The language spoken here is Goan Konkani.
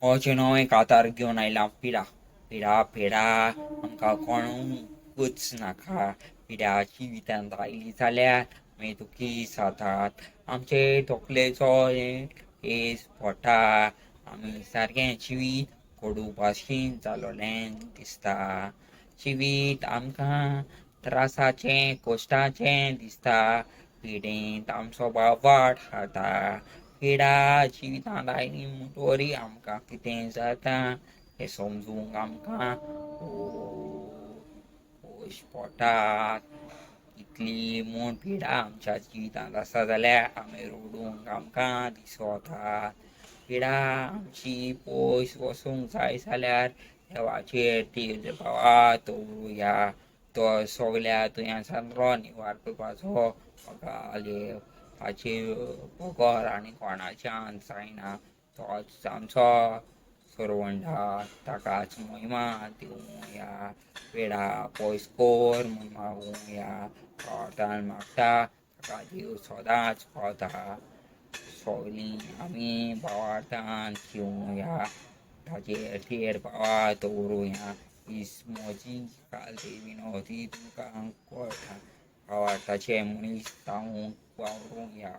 अशें न्हय कातार घेवन आयला पिडा पिडा पिडा आमकां कोणूच नाका. पिडा जिवितांत आयली जाल्यार आमी दुखी जातात. आमचे तकलेचो केस पडटा. आमी सारकें जिवीत कोडू भाशेन जालोलें दिसता. जिवीत आमकां त्रासाचें कश्टाचें दिसता. पिडेंत आमचो भावार्थ हारता. पिडा जिवितांत आयली म्हणटरी आमकां कितें जाता तें समजूंक आमकां खोश पडटात. इतली म्हूण पिडा आमच्या जिवितांत आसा जाल्यार आमी रडूंक आमकां दिसता. पिडा आमची पयस वचूंक जाय जाल्यार देवाचेर ती भावार्थ दवरुया. तो सगल्या दुयेंसांतलो निवार करपाचो म्हाका ताचे बगर आनी कोणाच्यान जायना. तोच आमचो सरवंडा. ताकाच महिमा दिवया. पिडा पयस कर म्हूण मागुया. भावार्थान मागता ताका देव सदांच पावता. सगलीं आमी भावार्थान जिवया. ताचेर थेर भावार्थ दवरुया. ही म्हजी काल विनवती तुमकां कळटा. भावार्थाचे मनीस जावंक वावरुया.